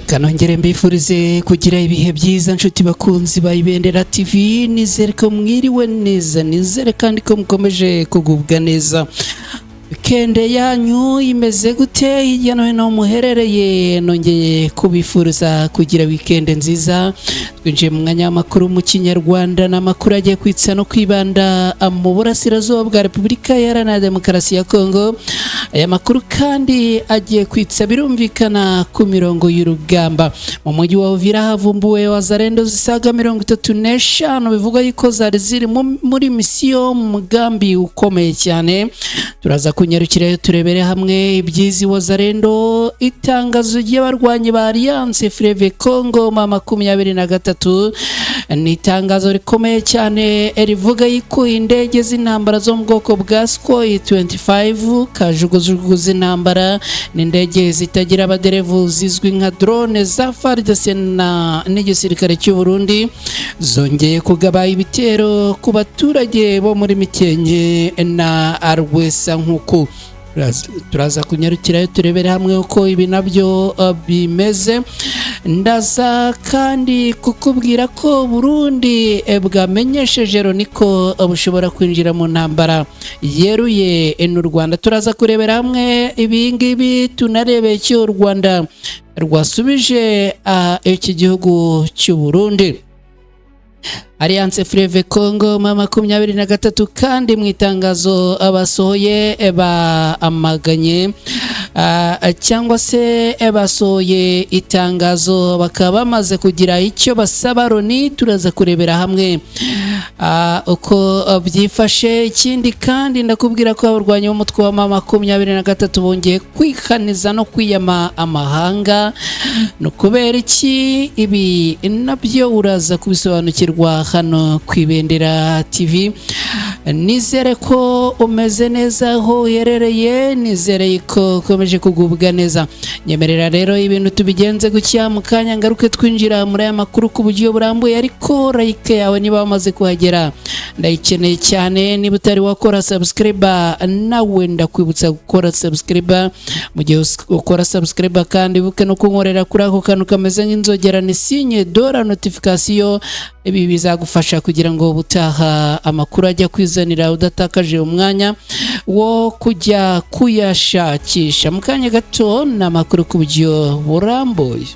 Kanongere mbifurize kugira ibihe byiza, nshuti bakunzi ba Ibendera TV. Nizere ko mwiriwe neza, nizere kandi ko mukomeje kugubwa neza. Weekend yanyu imeze gute hirya no hino muherereye? Nongeye kubifuriza kugira weekend nziza. Twinjiye mu mwanya w'amakuru mu Kinyarwanda, n'amakuru agiye kwitsa no kwibanda mu burasirazuba bwa Repubulika Iharanira Demokarasi ya Kongo. Aya makuru kandi agiye kwitsa, birumvikana, ku mirongo y'urugamba. Mu mujyi wa Uvira havumbuwe wazarendo zisaga 35, bivugwa yuko zari ziri muri misiyo, mu mugambi ukomeye cyane. Turaza kunyarukirayo turebere hamwe ibyizi wazarendo. Itangazo ry'abarwanyi ba Alliance Fleuve Congo ma 23 ni itangazo rikomeye cyane rivuga yuko indege z'intambara zo mu bwoko bwa Sukhoi 25, kajugujugu z'intambara n'indege zitagira abaderevu zizwi nka drone za FARDC na n'igisirikare cy'u Burundi zongeye kugaba ibitero ku baturage bo muri Mikenke na Rwesankuku. Turaza kunyarukirayo turebere hamwe uko ibi nabyo bimeze. Ndaza kandi kukubwira ko Burundi bwamenyesheje Loni ko bushobora kwinjira mu ntambara yeruye n'u Rwanda. Turaza kurebera hamwe ibi ngibi, tunarebe icyo u Rwanda rwasubije iki gihugu cy'u Burundi. Alliance Fleuve Congo ma 23 kandi mu itangazo abasohoye bamaganye cyangwa se basohoye itangazo, bakaba bamaze kugira icyo basaba Loni. Turaza kurebera hamwe uko byifashe. Ikindi kandi, ndakubwira ko abarwanyi b'umutwe wa ma 23 bongeye kwikaniza no kwiyama amahanga. Ni ukubera iki? Ibi nabyo uraza kubisobanukirwa hano ku Ibendera TV. Nizere ko umeze neza aho uherereye, nizere ko ukomeje kugubwa neza. Nyemerera rero ibintu tubigenze gutya, mu kanya ngaruke twinjira muri aya makuru ku buryo burambuye. Ariko like yawe, niba wamaze kuhagera, ndayikeneye cyane. Niba utari wakora subscribe, nawe ndakwibutsa gukora subscribe. Mu gihe ukora subscribe kandi, ibuke no kunkorera kuri ako kantu kameze nk'inzogera, ni signe de la notification. Ibi bizagufasha kugira ngo ubutaha amakuru ajya kwizanira udatakaje umwanya wo kujya kuyashakisha. Mu kanya gato ni amakuru ku buryo burambuye.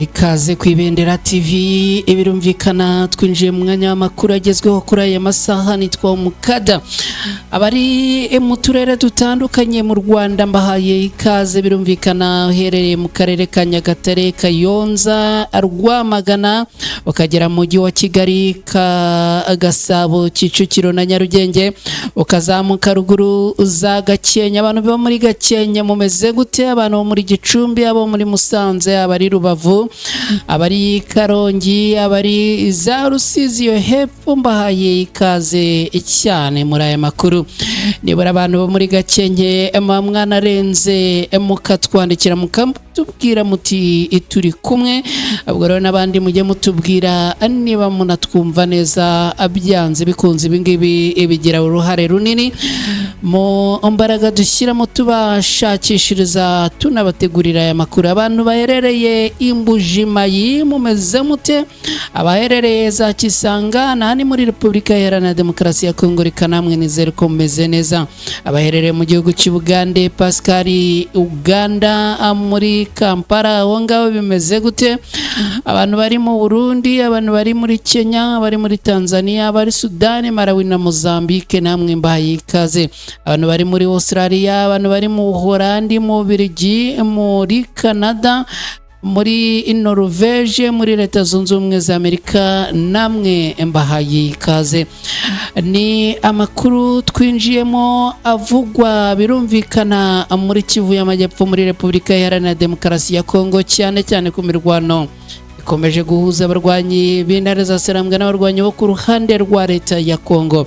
Ikaze ku Ibendera TV. Ibirumvikana, twinjiye mu mwanya w'amakuru agezweho kuri aya masaha. Nitwa Umukada. Abari mu turere dutandukanye mu Rwanda, mbahaye ikaze. Birumvikana, uherereye mu karere ka Nyagatare, Kayonza, Rwamagana, ukagera mu mujyi wa Kigali, ka Gasabo, Kicukiro na Nyarugenge, ukazamuka ruguru za Gakenke. Abantu bo muri Gakenke mumeze gute? Abantu bo muri Gicumbi, abo muri Musanze, abari Rubavu, abari Karongi, abari za Rusizi yo hepfo, mbahaye ikaze cyane muri aya makuru. Nibura abantu bo muri Gakenke mwanarenze mukatwandikira, mukatubwira muti turi kumwe. Ubwo rero n'abandi mujye mutubwira niba munatwumva neza. Byanze bikunze, ibingibi bigira uruhare runini mu mbaraga dushyiramo tubashakishiriza, tunabategurira aya makuru. Abantu baherereye Imbujimayi, mumeze mute? Abaherereye za Kisanga, aha ni muri Repubulika Iharanira Demokarasi ya Kongo, reka namwe nizere ko mumeze neza. Abaherereye mu gihugu cy'Ubugande, Pascal, Uganda, muri Kampala, aho ngaho bimeze gute? Abantu bari mu Burundi, abantu bari muri Kenya, abari muri Tanzania, abari Sudani, Malawi na Mozambique, namwe mbahaye ikaze. Abantu bari muri Australia, abantu bari mu Buholandi, mu Bubiligi, muri Canada, muri Norvege, muri Leta Zunze Ubumwe za Amerika, namwe mbahaye ikaze. Ni amakuru twinjiyemo avugwa, birumvikana, muri Kivu y'Amajyepfo, muri Repubulika Iharanira Demokarasi ya Kongo, cyane cyane ku mirwano Ikomeje guhuza abarwanyi b'intare za Sarambwe n'abarwanyi bo ku ruhande rwa leta ya Kongo.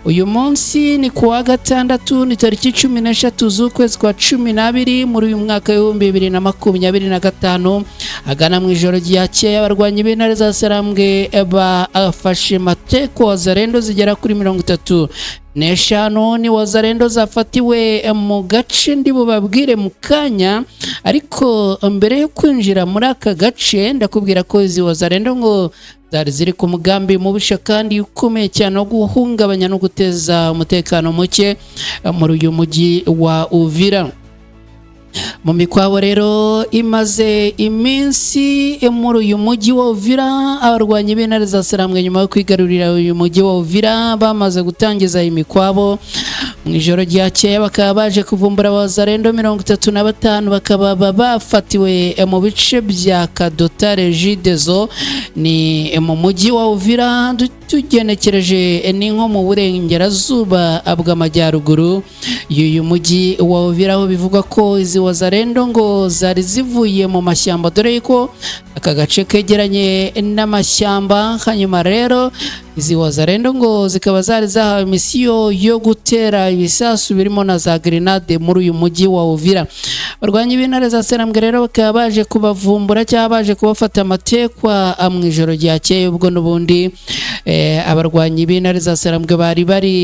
Uyu munsi ni ku wa gatandatu, ni tariki 13 z'ukwezi kwa 12 muri uyu mwaka w'2025. Agana mu ijoro ryakeye, abarwanyi b'intare za Sarambwe bafashe mateko Wazalendo zigera kuri 35. Ni Wazalendo zafatiwe mu gace ndi bubabwire mu kanya, ariko mbere yo kwinjira muri aka gace ndakubwira ko izi Wazalendo ngo zari ziri ku mugambi mubisha kandi ukomeye cyane wo guhungabanya no guteza umutekano muke muri uyu mujyi wa Uvira. Mu mikwabo rero imaze iminsi muri uyu mujyi wa Uvira, abarwanyi b'intare za Sarambwe nyuma yo kwigarurira uyu mujyi wa Uvira bamaze gutangiza imikwabo. Mu ijoro ryakeye bakaba baje kuvumbura Abazarendo 35, bakaba bafatiwe mu bice bya Kadota Regideso, ni mu mujyi wa Uvira, tugenekereje ni nko mu burengerazuba bw'amajyaruguru y'uyu mujyi wa Uvira, aho bivugwa ko izi Wazalendo ngo zari zivuye mu mashyamba, dore ko aka gace kegeranye n'amashyamba. Hanyuma rero izi Wazalendo ngo zikaba zari zahawe misiyo yo gutera ibisasu birimo na za grenade muri uyu mujyi wa Uvira. Barwanyi b'intare za Sarambwe rero bakaba baje kubavumbura cyangwa baje kubafata amatekwa mu ijoro ryakeye, ubwo n'ubundi abarwanyi b'intare za Sarambwe bari bari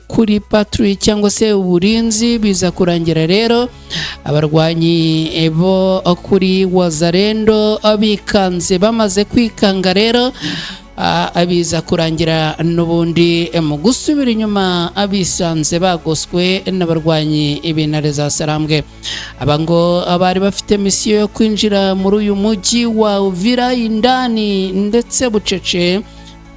kuri patrouille cyangwa se uburinzi. Biza kurangira rero abarwanyi bo kuri Wazalendo bikanze. Bamaze kwikanga rero, abiza kurangira n'ubundi mu gusubira inyuma abisanze bagoswe n'abarwanyi b'intare za Sarambwe. Aba ngo bari bafite misiyo yo kwinjira muri uyu mujyi wa Uvira indani ndetse bucece,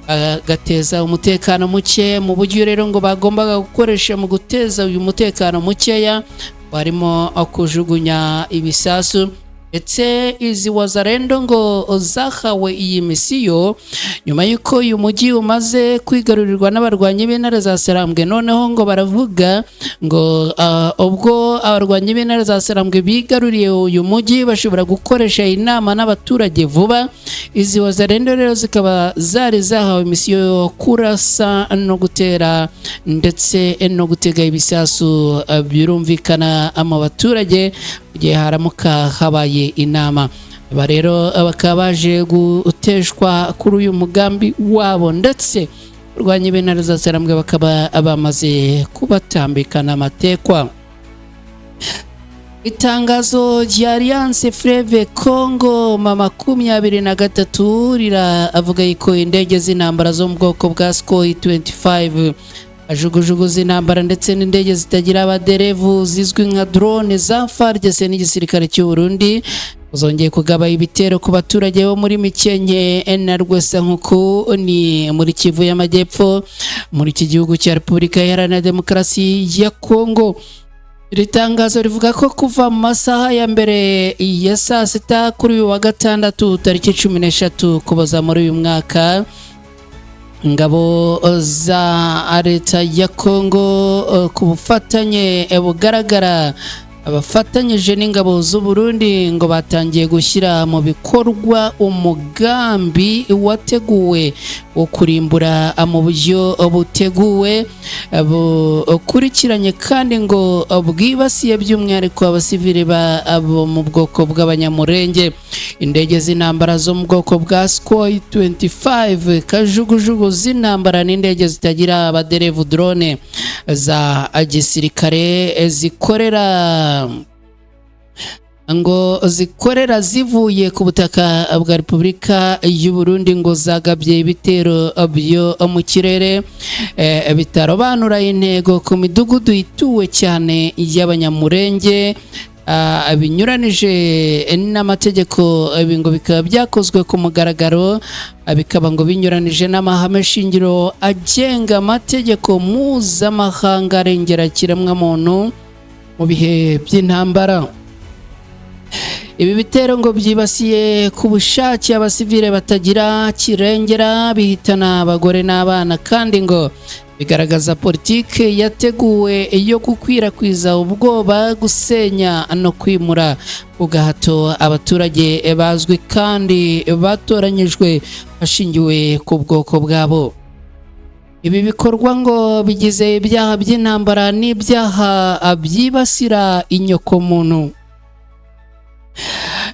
bagateza umutekano muke. Mu buryo rero ngo bagombaga gukoresha mu guteza uyu mutekano mukeya barimo kujugunya ibisasu. Ndetse izi Wazalendo ngo zahawe iyi misiyo nyuma y'uko uyu mujyi umaze kwigarurirwa n'abarwanyi b'intare za Sarambwe. Noneho ngo baravuga ngo ubwo abarwanyi b'intare za Sarambwe bigaruriye uyu mujyi, bashobora gukoresha inama n'abaturage vuba. Izi Wazalendo rero zikaba zari zahawe misiyo yo kurasa no gutera ndetse no gutega ibisasu, birumvikana mu baturage gihe haramuka habaye inama. Aba rero bakaba baje guteshwa kuri uyu mugambi wabo, ndetse urwanya b'intare za Sarambwe bakaba bamaze kubatambikana amatekwa. Itangazo rya Alliance Fleuve Congo ma 23 riravuga ko indege z'intambara zo mu bwoko bwa Sukhoi 25, kajugujugu z'intambara ndetse n'indege zitagira abaderevu zizwi nka drone za FARDC n'igisirikare cy'u Burundi zongeye kugaba ibitero ku baturage bo muri Mikenke na Rwesankuku, ni muri Kivu y'Amajyepfo, muri iki gihugu cya Repubulika Iharanira Demokarasi ya Kongo. Iri tangazo rivuga ko kuva mu masaha ya mbere ya saa sita kuri uyu wa gatandatu tariki 13 Ukuboza muri uyu mwaka, ingabo za leta ya Kongo ku bufatanye bugaragara abafatanyije n'ingabo z'u Burundi ngo batangiye gushyira mu bikorwa umugambi wateguwe wo kurimbura mu buryo buteguwe, bukurikiranye kandi ngo bwibasiye by'umwihariko abasivili bo mu bwoko bw'Abanyamurenge. Indege z'intambara zo mu bwoko bwa Sukhoi 25, kajugujugu z'intambara n'indege zitagira abaderevu drone za gisirikare zikorera zivuye ku butaka bwa Repubulika y'u Burundi ngo zagabye ibitero byo mu kirere bitarobanura intego ku midugudu ituwe cyane y'Abanyamurenge, binyuranije n'amategeko. Ibi ngo bikaba byakozwe ku mugaragaro, bikaba ngo binyuranije n'amahame shingiro agenga amategeko mpuzamahanga arengera kiremwamuntu mu bihe by'intambara. Ibi bitero ngo byibasiye ku bushake abasivile batagira kirengera, bihitana abagore n'abana, kandi ngo Bigaragaza politike yateguwe yo gukwirakwiza ubwoba, gusenya no kwimura ku gahato abaturage bazwi kandi batoranyijwe hashingiwe ku bwoko bwabo. Ibi bikorwa ngo bigize ibyaha by'intambara n'ibyaha byibasira inyokomuntu.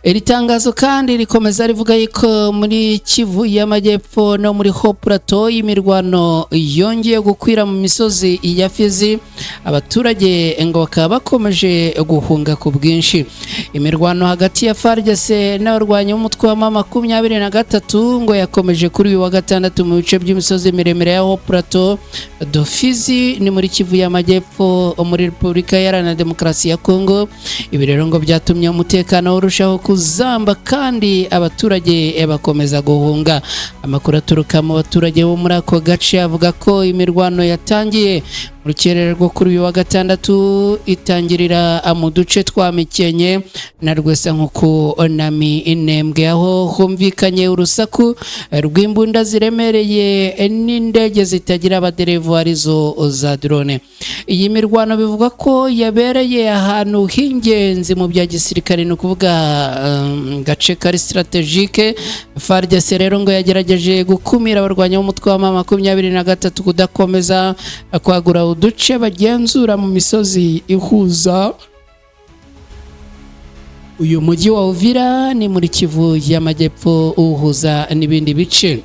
Iri tangazo kandi rikomeza rivuga yuko muri Kivu y'Amajyepfo no muri Haut Plateau imirwano yongeye gukwira mu misozi ya Fizi, abaturage ngo bakaba bakomeje guhunga ku bwinshi. Imirwano hagati ya FARDC n'abarwanyi b'umutwe wa M23 ngo yakomeje kuri uyu wa gatandatu mu bice by'imisozi miremire ya Haut Plateau de Fizi, ni muri Kivu y'Amajyepfo, muri Repubulika Iharanira Demokarasi ya Kongo. Ibi rero ngo byatumye umutekano urushaho kuzamba kandi abaturage bakomeza guhunga. Amakuru aturuka mu baturage bo muri ako gace avuga ko imirwano yatangiye mu rukerera rwo kuri uyu wa gatandatu, itangirira mu duce twa Mikenke na Rwesankuku na Minembwe, aho humvikanye urusaku rw'imbunda ziremereye n'indege zitagira abaderevu, arizo za drone. Iyi mirwano bivugwa ko yabereye ahantu h'ingenzi mu bya gisirikare, ni ukuvuga gace kari stratégique. FARDC rero ngo yagerageje gukumira abarwanya b'umutwe wa M23 kudakomeza kwagura uduce bagenzura mu misozi ihuza uyu mujyi wa Uvira, ni muri Kivu y'Amajyepfo, uhuza n'ibindi bice.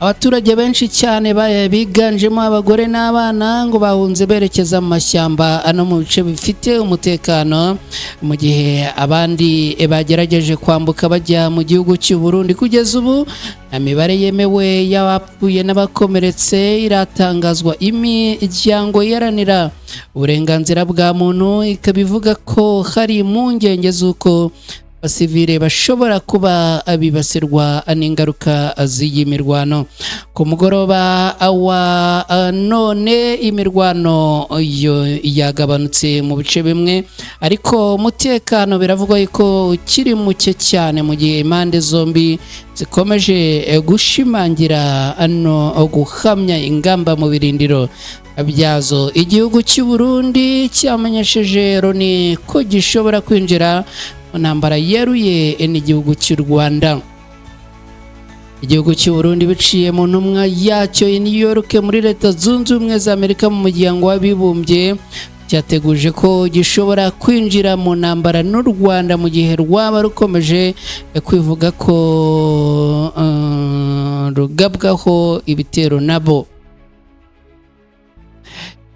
Abaturage benshi cyane biganjemo abagore n'abana ngo bahunze berekeza mu mashyamba no mu bice bifite umutekano, mu gihe abandi bagerageje kwambuka bajya mu gihugu cy'u Burundi. Kugeza ubu nta mibare yemewe y'abapfuye n'abakomeretse iratangazwa. Imiryango iharanira uburenganzira bwa muntu ikaba ivuga ko hari impungenge z'uko abasivile bashobora kuba bibasirwa n'ingaruka z'iyi mirwano. Ku mugoroba wa none imirwano yo yagabanutse mu bice bimwe, ariko umutekano biravugwa ko ukiri muke cyane, mu gihe impande zombi zikomeje gushimangira no guhamya ingamba mu birindiro byazo. Igihugu cy'u Burundi cyamenyesheje Loni ko gishobora kwinjira mu ntambara yeruye n'igihugu cy'u Rwanda. Igihugu cy'u Burundi, biciye mu ntumwa yacyo i New York muri Leta Zunze Ubumwe za Amerika mu Muryango w'Abibumbye, cyateguje ko gishobora kwinjira mu ntambara n'u Rwanda mu gihe rwaba rukomeje kwivuga ko rugabwaho ibitero nabo.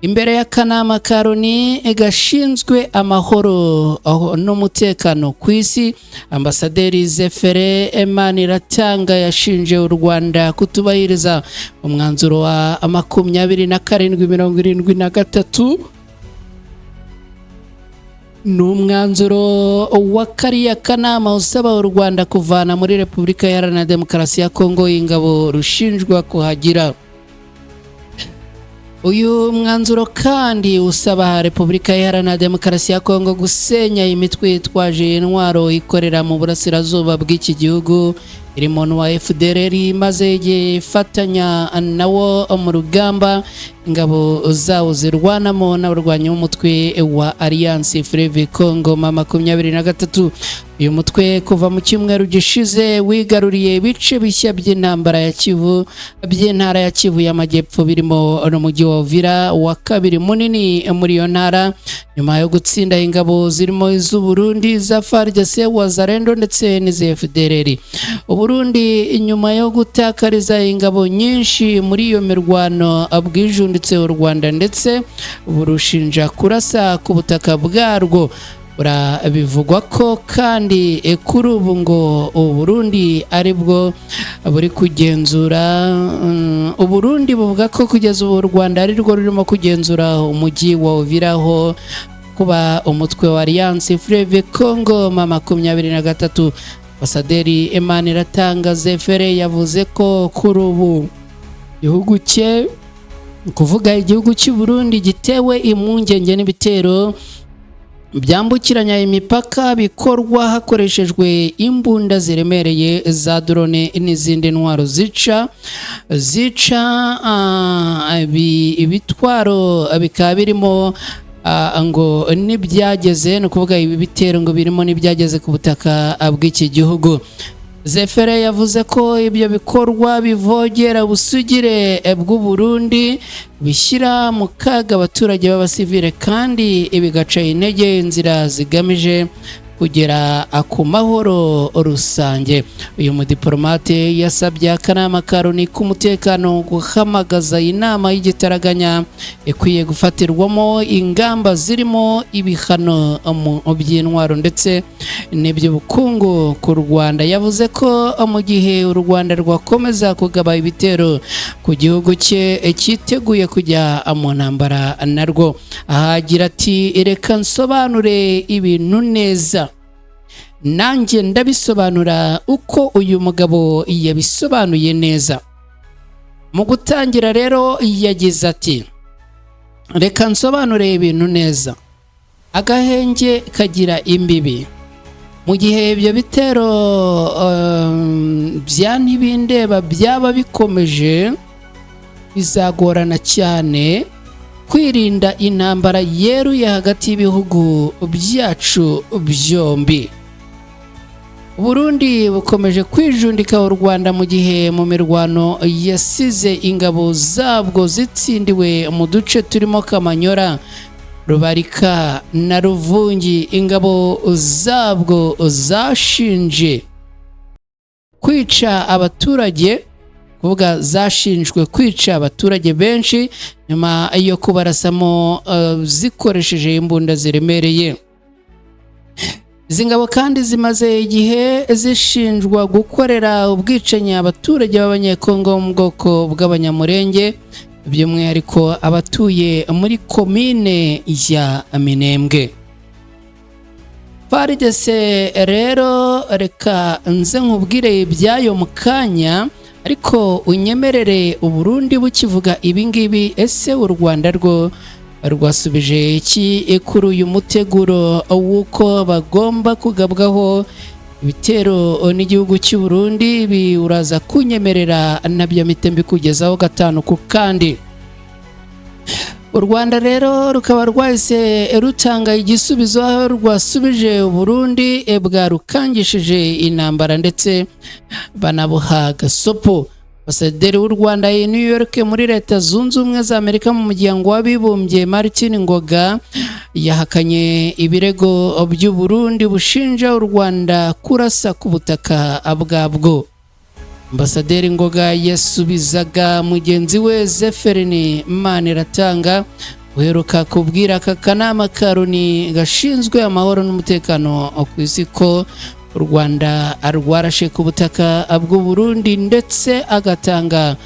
Imbere y'akanama ka Loni gashinzwe amahoro n'umutekano ku isi, Ambasaderi Zéphirin Maniratanga yashinje u Rwanda kutubahiriza umwanzuro wa 2773. Ni umwanzuro wa kariya kanama usaba u Rwanda kuvana muri Repubulika Iharanira Demokarasi ya Kongo ingabo rushinjwa kuhagira. Uyu mwanzuro kandi usaba Repubulika Iharanira Demokarasi ya Kongo gusenya imitwe yitwaje intwaro ikorera mu burasirazuba bw'iki gihugu, irimo n'uwa FDLR maze igihe ifatanya nawo mu rugamba ingabo zawo zirwanamo n'abarwanyi b'umutwe wa Alliance Fleuve Congo M23. Uyu mutwe kuva mu cyumweru gishize wigaruriye ibice bishya by'intambara ya Kivu by'intara ya Kivu y'Amajyepfo, birimo n'umujyi wa Uvira wa kabiri munini muri iyo ntara, nyuma yo gutsinda ingabo zirimo iz'u Burundi za FARDC, Wazalendo ndetse n'iza FDLR. Uburundi, nyuma yo gutakariza ingabo nyinshi muri iyo mirwano, bwijunditse u Rwanda ndetse burushinja kurasa ku butaka bwarwo. Bivugwa ko kandi kuri ubu ngo Uburundi ari bwo buri kugenzura, Uburundi buvuga ko kugeza ubu u Rwanda ari rwo rurimo kugenzura umujyi wa Uvira aho kuba umutwe wa Alliance Fleuve Congo M23. Ambasaderi Maniratanga Zéphirin yavuze ko kuri ubu igihugu cye, kuvuga igihugu cy'u Burundi, gitewe impungenge n'ibitero Byambukiranya imipaka bikorwa hakoreshejwe imbunda ziremereye za drone n'izindi ntwaro zica ibitwaro, bikaba birimo ngo n'ibyageze, ni ukuvuga ibi bitero ngo birimo n'ibyageze ku butaka bw'iki gihugu. Zefere yavuze ko ibyo bikorwa bivogera ubusugire bw'u Burundi, bishyira mu kaga abaturage b'abasivile kandi bigaca intege inzira zigamije kugera ku mahoro rusange. Uyu mudiplomate yasabye akanama ka Loni k'umutekano guhamagaza inama y'igitaraganya ikwiye gufatirwamo ingamba zirimo ibihano mu by'intwaro ndetse n'iby'ubukungu ku Rwanda. Yavuze ko mu gihe u Rwanda rwakomeza kugaba ibitero ku gihugu cye, cyiteguye kujya mu ntambara narwo. Aha agira ati: "Reka nsobanure ibintu neza, nanjye ndabisobanura uko uyu mugabo yabisobanuye neza." Mu gutangira rero yagize ati: "Reka nsobanure ibintu neza, agahenge kagira imbibi. Mu gihe ibyo bitero bya ntibindeba byaba bikomeje, bizagorana cyane kwirinda intambara yeruye hagati y'ibihugu byacu byombi." Burundi bukomeje kwijundika u Rwanda mu gihe mu mirwano yasize ingabo zabwo zitsindiwe mu duce turimo Kamanyora, Rubarika na Ruvungi. Ingabo zabwo zashinje kwica abaturage, kuvuga zashinjwe kwica abaturage benshi nyuma yo kubarasamo zikoresheje imbunda ziremereye. Izi ngabo kandi zimaze igihe zishinjwa gukorera ubwicanyi abaturage b'Abanyekongo bo mu bwoko bw'Abanyamurenge, by'umwihariko abatuye muri komine ya Minembwe. FARDC rero, reka nze nkubwire ibyayo mu kanya, ariko unyemerere, Uburundi bukivuga ibingibi, ese u Rwanda rwo rwasubije iki kuri uyu muteguro w'uko bagomba kugabwaho ibitero n'igihugu cy'u Burundi? Ibi uraza kunyemerera nabyo mpite mbikugezaho gatanu ku kandi. U Rwanda rero rukaba rwahise rutanga igisubizo, aho rwasubije Burundi bwarukangishije intambara ndetse banabuha gasopo. Ambasaderi w'u Rwanda i New York muri Leta Zunze Ubumwe za Amerika mu Muryango w'Abibumbye, Martin Ngoga, yahakanye ibirego by'u Burundi bushinja u Rwanda kurasa ku butaka bwabwo. Ambasaderi Ngoga yasubizaga mugenzi we Zepherin Maniratanga, uheruka kubwira aka kanama ka Loni gashinzwe amahoro n'umutekano ku isi ko u Rwanda rwarashe ku butaka bw'u Burundi, ndetse agatanga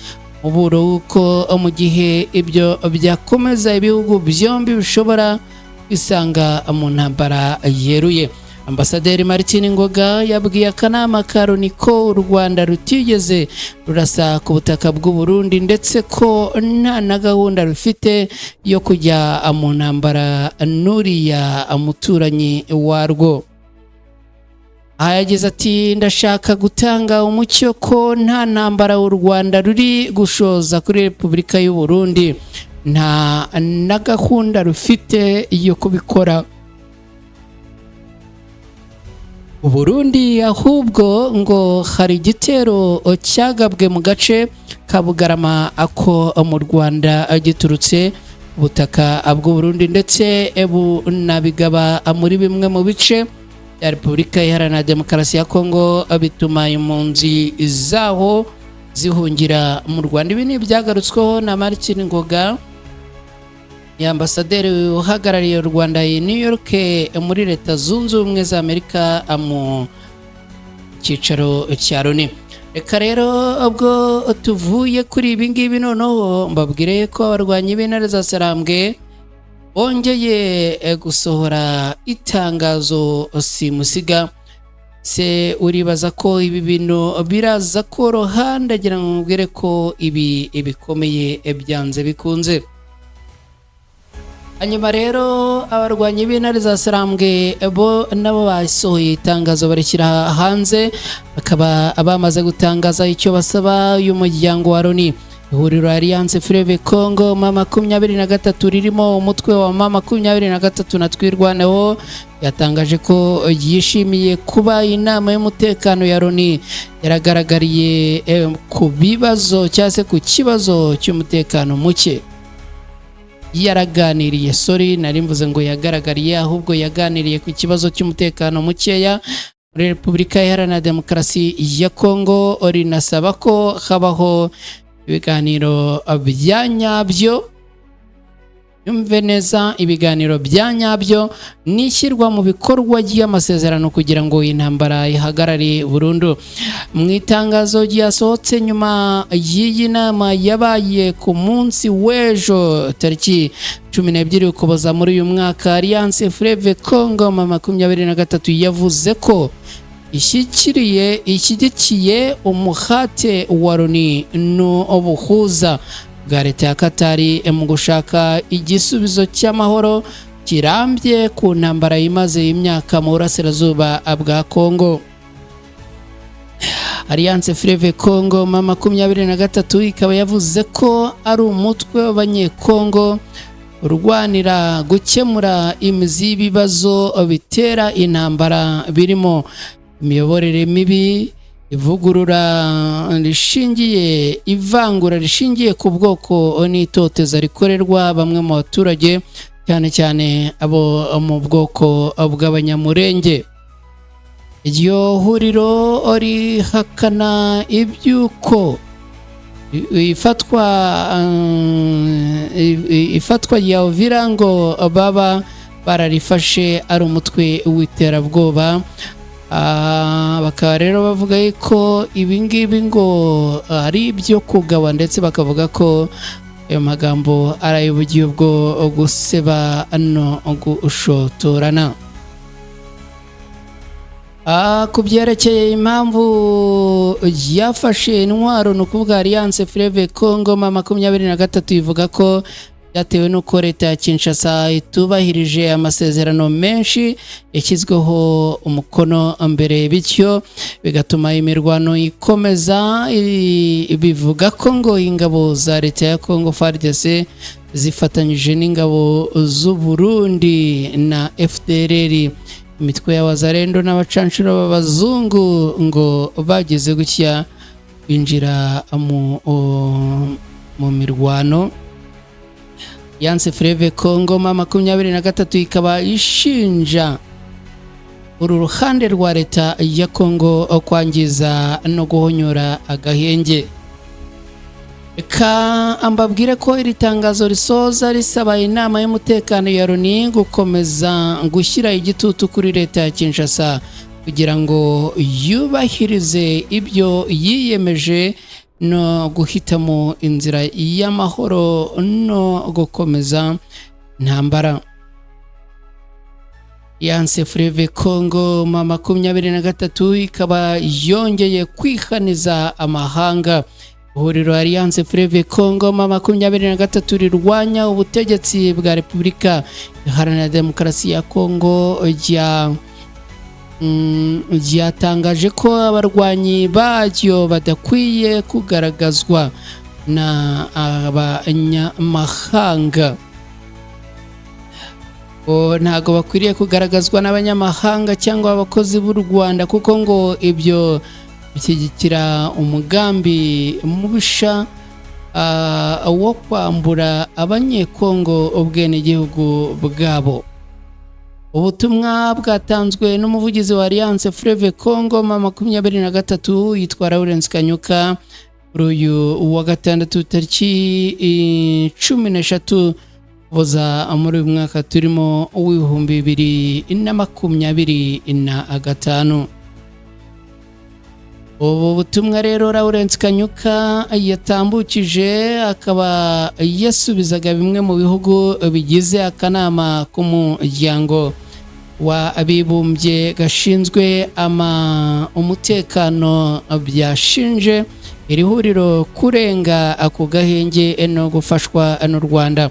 umuburo w'uko mu gihe ibyo byakomeza ibihugu byombi bishobora kwisanga mu ntambara yeruye. Ambasaderi Martin Ngoga yabwiye akanama ka Loni ko u Rwanda rutigeze rurasa ku butaka bw'u Burundi, ndetse ko nta na gahunda rufite yo kujya mu ntambara n'uriya muturanyi warwo. Aha yagize ati: "Ndashaka gutanga umucyo ko nta ntambara u Rwanda ruri gushoza kuri Repubulika y'u Burundi, nta na gahunda rufite yo kubikora. Burundi ahubwo ngo hari igitero cyagabwe mu gace ka Bugarama ako mu Rwanda giturutse ubutaka bw'u Burundi, ndetse bunabigaba muri bimwe mu bice bya Repubulika Iharanira Demokarasi ya Kongo, bituma impunzi zaho zihungira mu Rwanda." Ibi ni ibyagarutsweho na Martin Ngoga, ni ambasaderi uhagarariye u Rwanda i New York muri Leta Zunze Ubumwe za Amerika mu cyicaro cya Loni. Reka rero ubwo tuvuye kuri ibi ngibi, noneho mbabwire ko abarwanyi b'Intare za Sarambwe bongeye gusohora itangazo simusiga. Se uribaza ko ibi bintu biraza koroha? Ndagira ngo mubwire ko ibi bikomeye byanze bikunze. Hanyuma rero abarwanyi b'intare za Sarambwe bo nabo basohoye itangazo barishyira hanze, bakaba bamaze gutangaza icyo basaba uyu muryango wa Loni. Ihuriro Alliance Fleuve Congo M23 ririmo umutwe wa M23 na Twirwaneho yatangaje ko yishimiye kuba inama y'umutekano ya Loni yaragaragariye ku bibazo cyangwa se ku kibazo cy'umutekano muke yaraganiriye. Sorry, nari mvuze ngo yagaragariye, ahubwo yaganiriye ku kibazo cy'umutekano mukeya muri Repubulika Iharanira Demokarasi ya Kongo, rinasaba ko habaho ibiganiro bya nyabyo. Yumve neza, ibiganiro bya nyabyo n'ishyirwa mu bikorwa ry'amasezerano kugira ngo intambara ihagarare burundu. Mu itangazo ryasohotse nyuma y'iyi nama yabaye ku munsi w'ejo tariki 12 Ukuboza muri uyu mwaka, Alliance Fleuve Congo M23 yavuze ko ishyigikiye umuhate wa Loni n'ubuhuza bwa leta ya Katari mu gushaka igisubizo cy'amahoro kirambye ku ntambara imaze imyaka mu burasirazuba bwa Kongo. Alliance Fleuve Congo M23 ikaba yavuze ko ari umutwe w'Abanyekongo urwanira gukemura imizi y'ibibazo bitera intambara, birimo imiyoborere mibi, ivugurura rishingiye ivangura rishingiye ku bwoko n'itoteza rikorerwa bamwe mu baturage, cyane cyane abo mu bwoko bw'Abanyamurenge. Iryo huriro rihakana iby'uko ifatwa rya Uvira ngo baba bararifashe ari umutwe w'iterabwoba. Bakaba rero bavuga ko ibi ngibi ngo ari ibyo kugawa, ndetse bakavuga ko ayo magambo ari ay'uburyo bwo guseba no gushotorana. Ku byerekeye impamvu yafashe intwaro, ni ukuvuga Alliance Fleuve Congo M23 ivuga ko byatewe n'uko leta ya Kinshasa itubahirije amasezerano menshi yashyizweho umukono mbere, bityo bigatuma imirwano ikomeza. Bivuga ko ngo ingabo za leta ya Congo FARDC zifatanyije n'ingabo z'u Burundi na FDLR, imitwe y'Abazarendo n'abacanshuro b'abazungu, ngo bageze gutya binjira mu mirwano. Alliance Fleuve Congo M23 ikaba ishinja uru ruhande rwa leta ya Congo kwangiza no guhonyora agahenge. Reka mbabwire ko iri tangazo risoza risaba inama y'umutekano ya Loni gukomeza gushyira igitutu kuri leta ya Kinshasa kugira ngo yubahirize ibyo yiyemeje no guhitamo inzira y'amahoro no gukomeza intambara. Alliance Fleuve Congo M23 ikaba yongeye kwihaniza amahanga. Ihuriro Alliance Fleuve Congo M23 rirwanya ubutegetsi bwa Repubulika Iharanira Demokarasi ya Congo ryatangaje ko abarwanyi baryo badakwiye kugaragazwa na abanyamahanga. Ntabwo bakwiriye kugaragazwa n'abanyamahanga cyangwa abakozi b'u Rwanda, kuko ngo ibyo bishyigikira umugambi mubisha wo kwambura Abanyekongo ubwenegihugu bwabo. Ubutumwa bwatanzwe n'umuvugizi wa Alliance Fleuve Congo M23 yitwa Lawrence Kanyuka kuri uyu wa gatandatu tariki 13 Ukuboza muri uyu mwaka turimo w'2025. Ubu butumwa rero Lawrence Kanyuka yatambukije akaba yasubizaga bimwe mu bihugu bigize akanama k'umuryango wa Abibumbye gashinzwe umutekano byashinje iri huriro kurenga ako gahenge no gufashwa n'u Rwanda.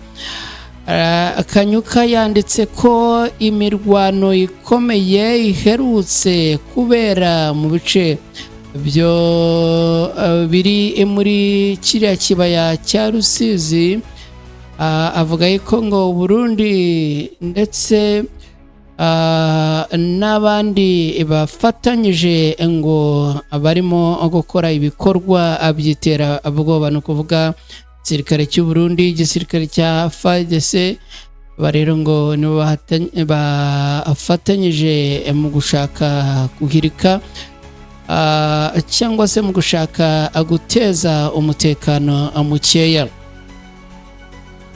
Kanyuka yanditse ko imirwano ikomeye iherutse kubera mu bice byo biri muri kiriya kibaya cya Rusizi. Avuga yuko ngo Burundi ndetse n'abandi bafatanyije ngo barimo gukora ibikorwa by'iterabwoba, ni ukuvuga igisirikare cy'u Burundi, igisirikare cya FARDC. Aba rero ngo nibo bafatanyije mu gushaka guhirika cyangwa se mu gushaka guteza umutekano mukeya.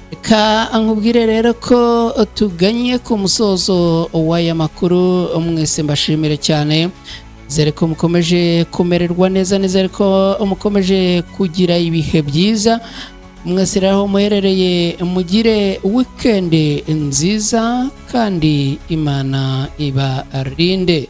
Reka nkubwire rero ko tuganye ku musozo w'aya makuru. Mwese mbashimire cyane, nizere ko mukomeje kumererwa neza, nizere ko mukomeje kugira ibihe byiza. Mwese rero aho muherereye, mugire wikendi nziza kandi Imana ibarinde.